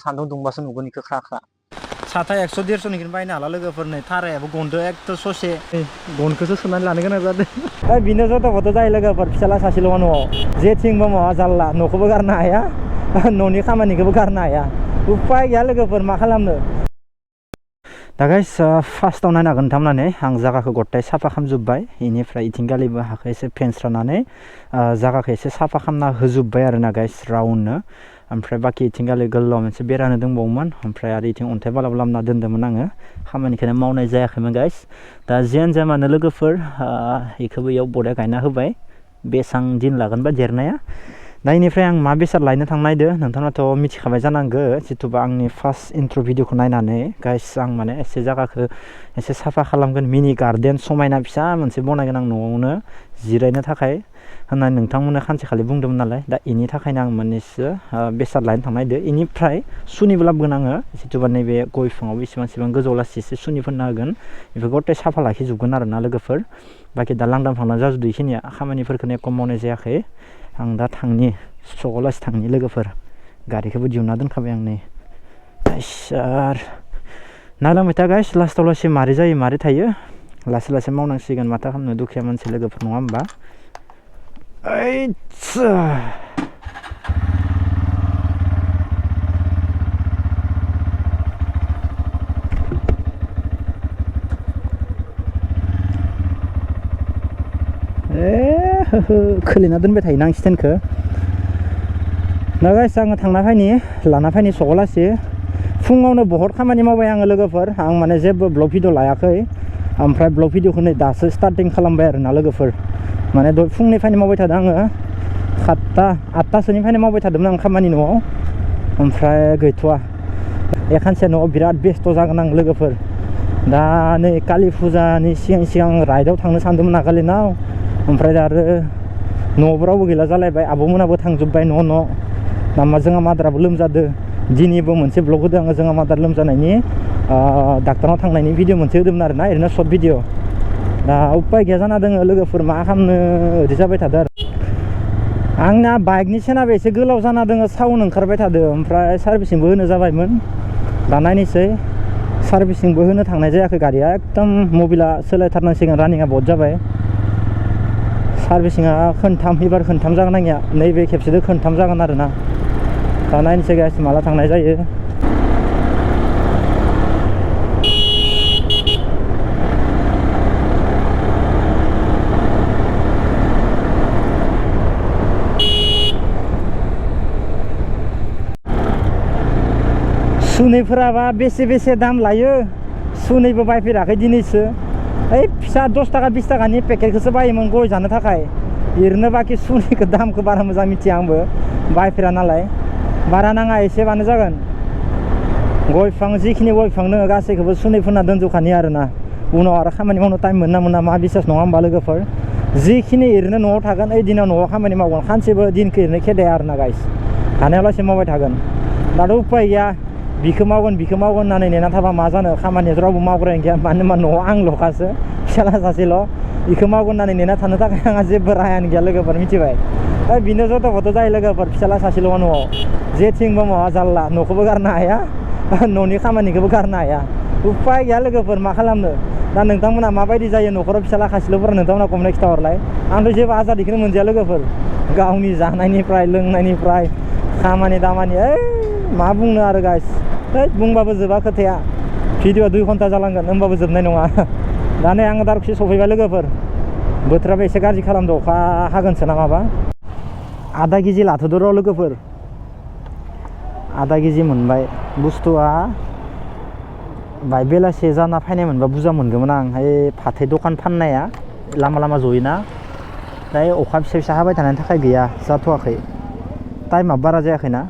सान्दुं दुंबासो नुगोन इखो ख्रा ख्रा साथा 100-150निखौनो बायनो हाला लोगोफोर नै थारायाबो गनदो एकदम ससे गनखौसो सोनानै लानो गोनां जादों दा बिनो जथ' गथ' जायो लोगोफोर फिसाला सासेल' न'आव जेथिंबो मावा जारला न'खौबो गारनो हाया न'नि खामानिखौबो गारनो हाया उपाय गैया लोगोफोर मा खालामनो दा गाइस फार्स्टआव नायनो हागोन थारमाने आं जायगाखौ गथाय साफा खालामजोब्बाय बेनिफ्राय इथिंगालिबो हाखौ एसे फेनस्रानानै जायगाखौ एसे साफा खालामना होजोब्बाय आरो ना गाइस राउन्डनो ओमफ्राय बाखि इथिंगालि गोलाव मोनसे बेरानो दंबावोमोन ओमफ्राय आरो इथिं अन्थाइ बालाबो लामना दोन्दोंमोन आङो खामानिखौनो मावनाय जायाखैमोन गाइस दा जियानो जाया मानो लोगोफोर बेखौबो इयाव बरिया गायना होबाय बेसेबां दिन लागोनबा देरनाया दा इनिफ्राय आं मा बेसाद लायनो थांनो नायदों नोंथाङाथ' मिथिखाबाय जानांगौ जिथुबा आंनि फार्स्ट इन्ट्र' भिडिअखौ नायनानै गाइस आं माने एसे जायगाखौ एसे साफा खालामगोन मिनि गार्डेन समायना फिसा मोनसे बनायगोन आं न'आवनो जिरायनो थाखाय होननानै नोंथांमोननो सानसेखालि बुंदोंमोन नालाय दा इनि थाखायनो आं मोननैसो बेसाद लायनो थांनो नायदों इनिफ्राय सुनिबो लाबोगोन आङो जिथुबा नैबे गय बिफाङाव बेसेबां गोजौ लासै एसे सुनि फोनना होगोन बेफोरखौ गथाय साफा लाखिजोबगोन आरो ना लोगोफोर बाखि दा लांदां फांदां जाजोबदों बेखिनिया खामानिफोरखौनो एख' मावनाय जायाखै आं दा थांनि सकआव लासै थांनि लोगोफोर गारिखौबो दिहुनना दोनखाबाय आं नै सार नायलांबाय था गाइस लास्टाव लासै मारै जायो मारै थायो लासै लासै मावनांसिगोन माथो खालामनो दुखिया मानसि लोगोफोर नङा होमबा खोलिना दोनबाय थायोना आं स्टेन्डखौ दा गाइस आङो थांना फैनि लाना फैनि सकआव लासै फुङावनो बहुत खामानि मावबाय आङो लोगोफोर आं माने जेबो ब्लग भिडिअ लायाखै ओमफ्राय ब्लग भिडिअखौ नै दासो स्टार्टिं खालामबाय आरो ना लोगोफोर माने फुंनिफ्रायनो मावबाय थादों आङो 7-8टासोनिफ्रायनो मावबाय थादोंमोन आं खामानि न'आव ओमफ्राय गैथ'वा एखानसे न'आव बिराद बेस्थ' जागोन आं लोगोफोर दा नै कालि फुजानि सिगां राइडआव थांनो सानदोंमोन नागालेण्डआव ओमफ्राय दा आरो न'आवबो रावबो गैला जालायबाय आब'मोनाबो थांजोब्बाय न' दा जोंहा मादाराबो लोमजादों दिनैबो मोनसे ब्लग होदों आङो जोंहा मादार लोमजानायनि डाक्टारनाव थांनायनि भिडिअ मोनसे होदोंमोन आरो ना ओरैनो सर्ट भिडिअ दा उपाय गैया जाना दङ लोगोफोर मा खालामनो ओरै जाबाय थादों आरो आंना बाइकनि सेनाबो एसे गोलाव जाना दङ साउन्ड ओंखारबाय थादों ओमफ्राय सार्भिसिंबो होनो जाबायमोन दा नायनोसै सार्भिसिंबो होनो थांनाय जायाखै गारिया एकदम मबिला सोलायथारनांसिगोन रानिंआ बहुत जाबाय सार्भिसिंआ एबार खोनथाम जागोन आंनिया नैबे खेबसेजों खोनथाम जागोन आरो ना दा नायनोसै गाइस माला थांनाय जायो सुनैफोराबा बेसे दाम लायो सुनैबो बायफेराखै दिनैसो ओइ फिसा 10 थाखा 20 थाखानि पेकेटखौसो बायोमोन गय जानो थाखाय ओरैनो बाखि सुनैखौ दामखौ बारा मोजां मिथिया आंबो बायफेरा नालाय बारा नाङा एसेबानो जागोन गय बिफां जिखिनि गय बिफां दङ गासैखौबो सुनै फोनना दोनजोबखानि आरोना उनाव आरो खामानि मावनो टाइम मोना मा बिसास नङा होमबा लोगोफोर जिखिनि ओरैनो न'आव थागोन ओइ दिनाव न'आव खामानि मावगोन सानसेबो दिनखौ ओरैनो खेदाया आरोना गाइस हानायावलासे मावबाय थागोन दाथ' उपाय गैया बिखौ मावगोन होननानै नेना थाबा मा जानो खामानिया रावबो मावग्रायानो गैया मानो होनबा न'आव आंल'खासो फिसाला सासेल' बेखौ मावगोन होननानै नेना थानो थाखाय आंहा जेबो राहायानो गैया लोगोफोर मिथिबाय दा बिनो जथ' गथ' जायो लोगोफोर फिसाला सासेल' न'आव जेथिंबो मावा जारला न'खौबो गारनो हाया न'नि खामानिखौबो गारनो हाया उपाय गैया लोगोफोर मा खालामनो दा नोंथांमोना माबायदि जायो न'खराव फिसाला खासेल'फोरा नोंथांमोना कमेन्ट खिथाहरलाय आंथ' जेबो आजादिखौनो मोनजाया लोगोफोर गावनि जानायनिफ्राय लोंनायनिफ्राय खामानि दामानि मा बुंनो आरो गाइस बुंबाबो जोबा खोथाया भिडिअआ 2 घन्टा जालांगोन होमबाबो जोबनाय नङा दा नै आङो दारखुसि सफैबाय लोगोफोर बोथोराबो एसे गाज्रि खालामदो अखा हागोनसो ना माबा आधा केजि लाथ'दो र' लोगोफोर आधा केजि मोनबाय बुस्थुआ बाय बेलासे जाना फैनाय मोनबा बुरजा मोनगौमोन आं फाथै दखान फाननाया लामा जयोना दा अखा फिसा हाबाय थानायनि थाखाय गैया जाथ'वाखै टाइमा बारा जायाखैना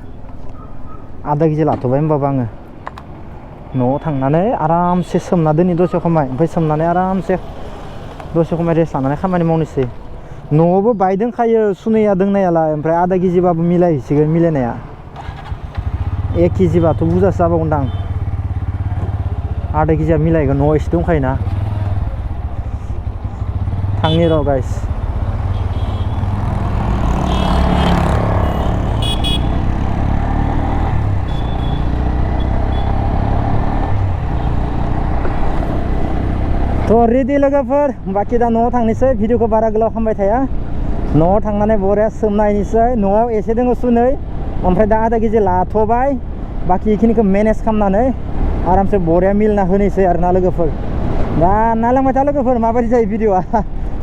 आधा केजि लाथ'बाय होमबाबो आङो न'आव थांनानै आरामसे सोमना दोननि दसे खमाय ओमफ्राय सोमनानै आरामसे दसे खमाय रेस्ट लानानै खामानि मावनोसै न'आवबो बाय दोंखायो सुनैया दोंनायालाय ओमफ्राय आधा केजिबाबो मिलायहैसिगोन मिलायनाया 1 केजिबाथ' बुरजासो जाबावगोनदां आधा केजिया मिलायगोन न'आव एसे दंखायोना थांनि र' गाइस रेडि लोगोफोर बाखि दा न'आव थांनोसै भिडिअखौ बारा गोलाव खालामबाय थाया न'आव थांनानै बरिया सोमनायनोसै न'आव एसे दङ सुनै ओमफ्राय दा आधा केजि लाथ'बाय बाखि बेखिनिखौ मेनेज खालामनानै आरामसे बरिया मिलना होनोसै आरोना लोगोफोर दा नायलांबाय था लोगोफोर माबायदि जायो भिडिअआ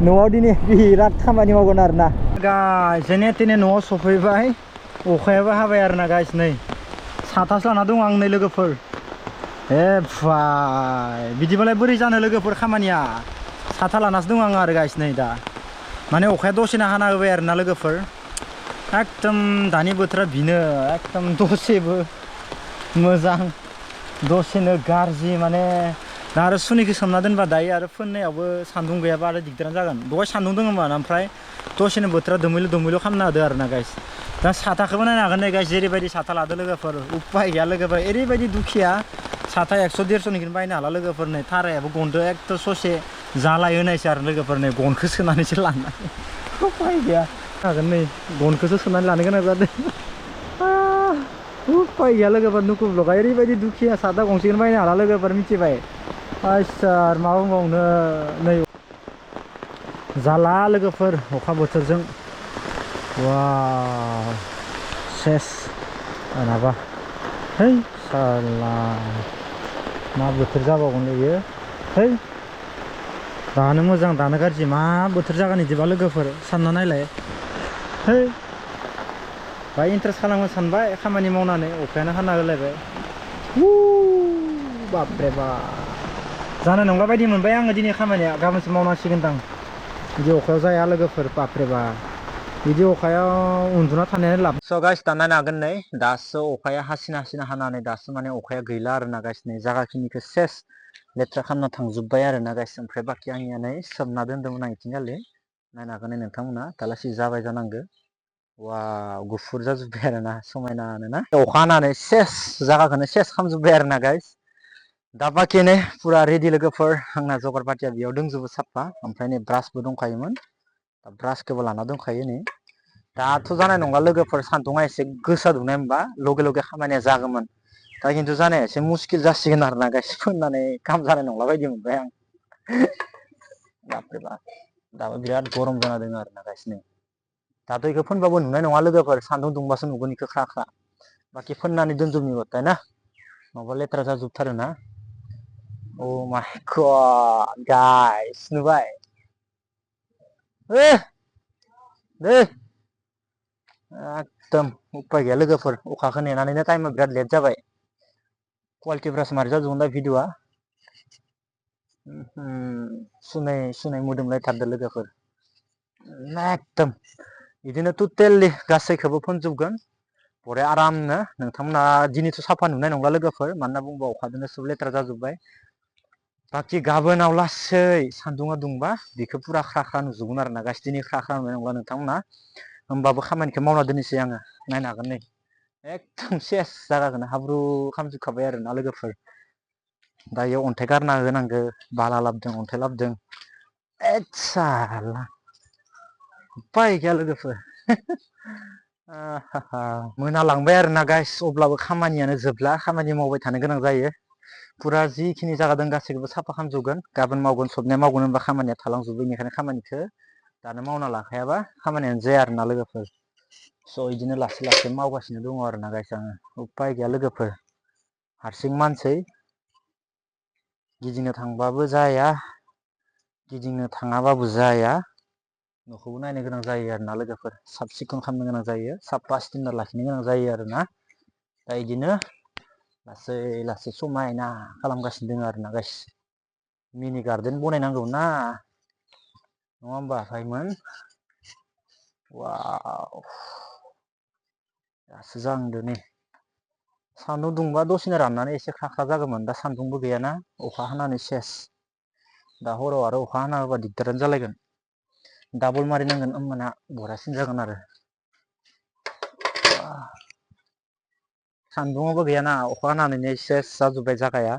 न'आव दिनै बिराद खामानि मावगोन आरोना गाइस जेने तेने न'आव सफैबाय अखायाबो हाबाय आरोना गाइस नै साथासो लाना दं आं नै लोगोफोर भाई बिदिबालाय बोरै जानो लोगोफोर खामानिया साथा लानासो दं आं आरो गाइस नै दा माने अखाया दसेनो हाना होबाय आरोना लोगोफोर एकदम दानि बोथोरा बिनो एकदम दसेबो मोजां दसेनो गाज्रि माने दा आरो सुनिखौ सोमना दोनबा दायो आरो फोननायावबो सान्दुं गैयाबा आरो दिगदारानो जागोन दहाय सान्दुं दङमोन ओमफ्राय दसेनो बोथोरा दोमैलु खालामना होदो आरोना गाइस दा साथाखौबो नायनो हागोन दे गाइस जेरैबायदि साथा लादो लोगोफोर उपाय गैया लोगोफोर ओरैबायदि दुखिया साथा 100-150निखौनो बायनो हाला लोगोफोर नै थारायाबो गनदो एकदम ससे जालाय होनायसै आरो लोगोफोर नै गनखौ सोनानैसो लांनाय उपाय गैया हागोन नै गनखौसो सोनानै लानो गोनां जादों उपाय गैया लोगोफोर नुकु ब्लगा ओरैबायदि दुखिया साथा गंसेखौनो बायनो हाला लोगोफोर मिथिबाय आइसार मा बुंबावनो नै जाला लोगोफोर अखा बोथोरजों वाव सेस आनाबा है साला मा बोथोर जाबावगोन बेयो है दानो मोजां दानो गाज्रि मा बोथोर जागोन बिदिबा लोगोफोर सानना नायलाय है बाय इन्टारेस्ट खालामनो सानबाय खामानि मावनानै अखायानो हाना होलायबाय बापरे बाप जानाय नंला बायदि मोनबाय आङो दिनै खामानिया गाबोनसो मावनांसिगोनदां बिदि अखायाव जाया लोगोफोर बापरे बाप बिदि अखायाव उन्दुना थानायानो लाब स' गाइस दा नायनो हागोन नै दासो अखाया हासिना हानानै दासो माने अखाया गैला आरोना गाइस नै जायगाखिनिखौ सेस लेथ्रा खालामना थांजोब्बाय आरोना गाइस ओमफ्राय बाखि आंनिया नै सोमना दोन्दोंमोन आं इथिंगालि नायनो हागोन नोंथांमोना दालासि जाबाय जानांगौ वाव गुफुर जाजोब्बाय आरोना समायनानो ना अखा हानानै सेस जायगाखौनो सेस खालामजोब्बाय आरोना गाइस दा बाखि नै फुरा रेडि लोगोफोर आंना जगार पातिया बेयाव दंजोबो साफा ओमफ्राय नै ब्रासबो दंखायोमोन दा ब्रासखौबो लाना दंखायो नै दाथ' जानाय नंला लोगोफोर सान्दुङा एसे गोसा दुंनाय मोनबा लगे खामानिया जागौमोन दा खिन्थु जानाया एसे मुस्किल जासिगोन आरोना गाइस फोननानै काम जानाय नंला बायदि मोनबाय आं बापरे बाप दाबो बिराद गरम जाना दङ आरोना गाइस नै दाथ' बेखौ फोनबाबो नुनाय नङा लोगोफोर सान्दुं दुंबासो नुगोन बेखौ ख्रा ख्रा बाखि फोननानै दोनजोबनिबाथाय ना माबा लेथ्रा जाजोबथारो ना अ माय गड गाइस नुबाय एकदम उपाय गैया लोगोफोर अखाखौ नेनानैनो टाइमा बिराद लेट जाबाय कुवालिटिफ्रासो मारै जाजोबगोन दा भिडिअआ सुनाय मोदोमलायथारदो लोगोफोर एकदम बिदिनो टटेलि गासैखौबो फोनजोबगोन बरिया आरामनो नोंथांमोना दिनैथ' साफा नुनाय नंला लोगोफोर मानोना बुंबा अखाजोंनो सब लेथ्रा जाजोब्बाय बाखि गाबोनाव लासै सान्दुङा दुंबा बेखौ फुरा ख्रा नुजोबगोन आरोना गाइस दिनै ख्रा नुनाय नंला नोंथांमोना होमबाबो खामानिखौ मावना दोननोसै आङो नायनो हागोन नै एकदम सेस जागाखौनो हाब्रु खालामजोबखाबाय आरोना लोगोफोर दायो अन्थाइ गारना होनांगौ बाला लाबोदों अन्थाइ लाबोदों साला उपाय गैया लोगोफोर मोनालांबाय आरोना गाइस अब्लाबो खामानियानो जोबला खामानि मावबाय थानो गोनां जायो फुरा जिखिनि जागा दं गासैखौबो साफा खालामजोबगोन गाबोन मावगोन सबनिया मावगोन होनबा खामानिया थालांजोबो बेनिखायनो खामानिखौ दानो मावना लाखायाबा खामानियानो जाया आरोना लोगोफोर स' बिदिनो लासै मावगासिनो दङ आरोना गाइस आङो उपाय गैया लोगोफोर हारसिं मानसि गिदिंनो थांबाबो जाया गिदिंनो थाङाबाबो जाया न'खौबो नायनो गोनां जायो आरोना लोगोफोर साब सिखोन खालामनो गोनां जायो साफा स्टेन्डार्ड लाखिनो गोनां जायो आरोना दा बिदिनो लासै समायना खालामगासिनो दङ आरोना गाइस मिनि गार्देन बनायनांगौ ना नङा होमबा भाइमोन वाव दासो जाहांदो नै सान्दुं दुंबा दसेनो राननानै एसे ख्रा जागौमोन दा सान्दुंबो गैयाना अखा हानानै सेस दा हराव आरो अखा हाना होबा दिगदारानो जालायगोन डाबल मारिनांगोन होमबाना बरियासिन जागोन आरो सान्दुङावबो गैयाना अखा हानानैनो सेस जाजोब्बाय जागाया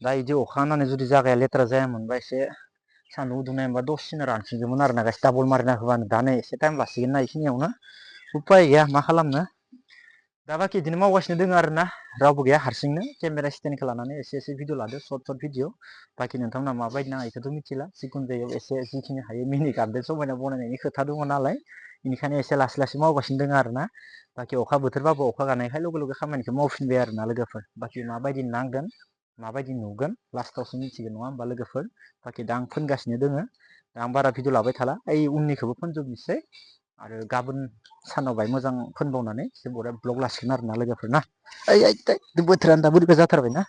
दा बिदि अखा हानानै जुदि जागाया लेथ्रा जायामोनबा एसे सान्दुं दुंनाय मोनबा दसेनो रानफिनगौमोन आरोना गाइस डाबल मारिना होबानो दा नै एसे टाइम लासिगोन ना बेखिनियावनो उपाय गैया मा खालामनो दा बाखि बिदिनो मावगासिनो दङ आरोना रावबो गैया हारसिंनो केमेरा स्टेन्डखौ लानानै एसे भिडिअ लादो सर्ट भिडिअ बाखि नोंथांमोना माबायदि नाङा बेखौथ' मिथिला जिखुनु जायगायाव एसे जिखिनि हायो मिनि गार्डेन समायना बनायनायनि खोथा दङ नालाय बेनिखायनो एसे लासै मावगासिनो दङ आरोना बाखि अखा बोथोरबाबो अखा गानायखाय लगे खामानिखौ मावफिनबाय आरोना लोगोफोर बाखि माबायदि नांगोन माबायदि नुगोन लास्टावसो मिथिगोन नङा होमबा लोगोफोर बाखि दा आं फोनगासिनो दोङो दा आं बारा भिडिअ लाबाय थाला ओइ उननिखौबो फोनजोबनोसै आरो गाबोन सानाव बाय मोजां फोनबावनानै एसे बरिया ब्लग लासिगोन आरोना लोगोफोर ना बोथोरानो दा बोरैबा जाथारबाय ना